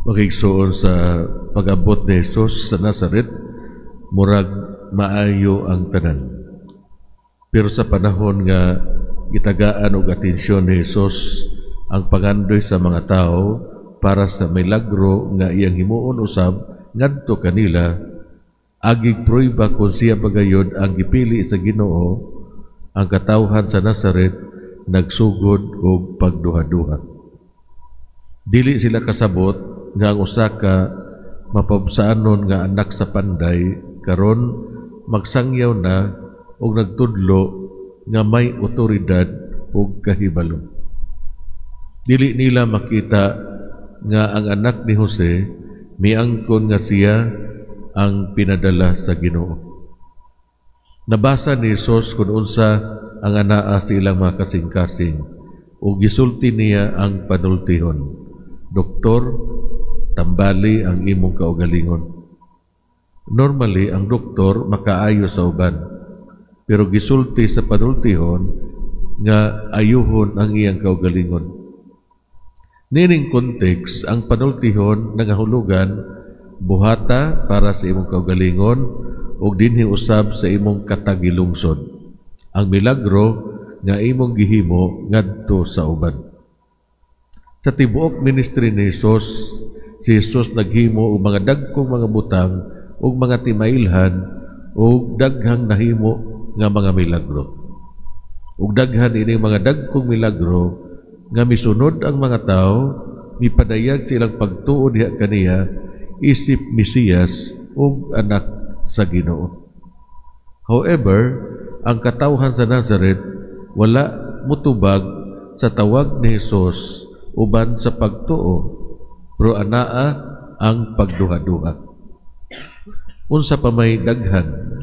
Mga igsoon, sa pag-abot ni Jesus sa Nazaret, murag maayo ang tanan. Pero sa panahon nga gitagaan og atensyon ni Jesus ang pangandoy sa mga tao para sa milagro nga iyang himuon usab ngadto kanila, agig prueba kung siya bagayod ang gipili sa Ginoo, ang katawhan sa Nazaret nagsugod og pagduha-duha. Dili sila kasabot nga ang usa ka mapabsaanon nga anak sa panday karon magsangyaw na og nagtudlo nga may otoridad ug kahibalo. Dili nila makita nga ang anak ni Jose miangkon nga siya ang pinadala sa Ginoo. Nabasa ni Jesus kung unsa ang anaa sa ilang mga kasing-kasing ug gisulti niya ang panultihon. "Doktor, tambali ang imong kaugalingon." Normally, ang doktor makaayo sa uban, pero gisulti sa panultihon nga ayuhon ang iyang kaugalingon. Nining context, ang panultihon nangahulugan buhata para sa imong kaugalingon ug dinhi usab sa imong katagilungsod. Ang milagro nga imong gihimo ngadto sa uban. Sa tibuok ministry ni Jesus, si Jesus naghimo og mga dagkong mga butang ug mga timailhan ug daghang nahimo nga mga milagro. Ug daghan ining mga dagkong milagro nga misunod ang mga tao, mipadayag silang pagtuo diha kaniya isip Mesiyas ug anak sa Ginoo. However, ang katawhan sa Nazaret wala mutubag sa tawag ni Jesus uban sa pagtuo, pero anaa ang pagduha-duha. Unsa pa may daghan,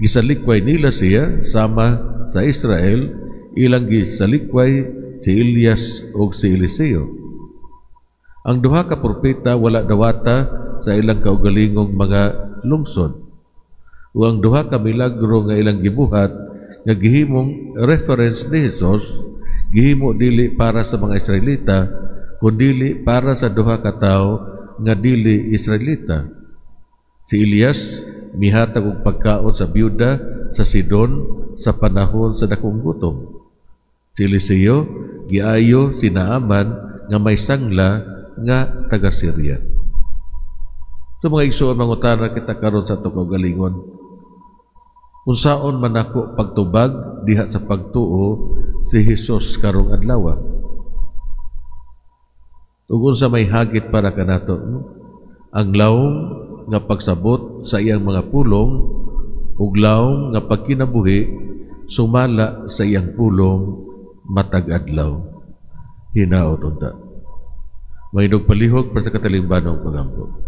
gisalikway nila siya sama sa Israel ilang gisalikway si Elias ug si Eliseo. Ang duha ka propeta wala dawata sa ilang kaugalingong mga lungsod. Ug ang duha ka milagro nga ilang gibuhat nga gihimong reference ni Jesus, gihimo dili para sa mga Israelita, kundili para sa duha ka tawo nga dili Israelita. Si Elias mihatag og pagkaon sa byuda sa Sidon sa panahon sa dakong gutom. Si Eliseo giayo si Naaman nga may sangla nga taga Syria. So mga igsoon, mangutana kita karon sa atong kaugalingon. Unsaon man nako pagtubag diha sa pagtuo si Jesus karong adlaw? Ug unsa may hagit para kanato, no? Ang lawom nga pagsabot sa iyang mga pulong ug lawom nga pagkinabuhi sumala sa iyang pulong matag adlaw. Hinaot unta. Mahindog palihog para sa katalimbanong pagampo.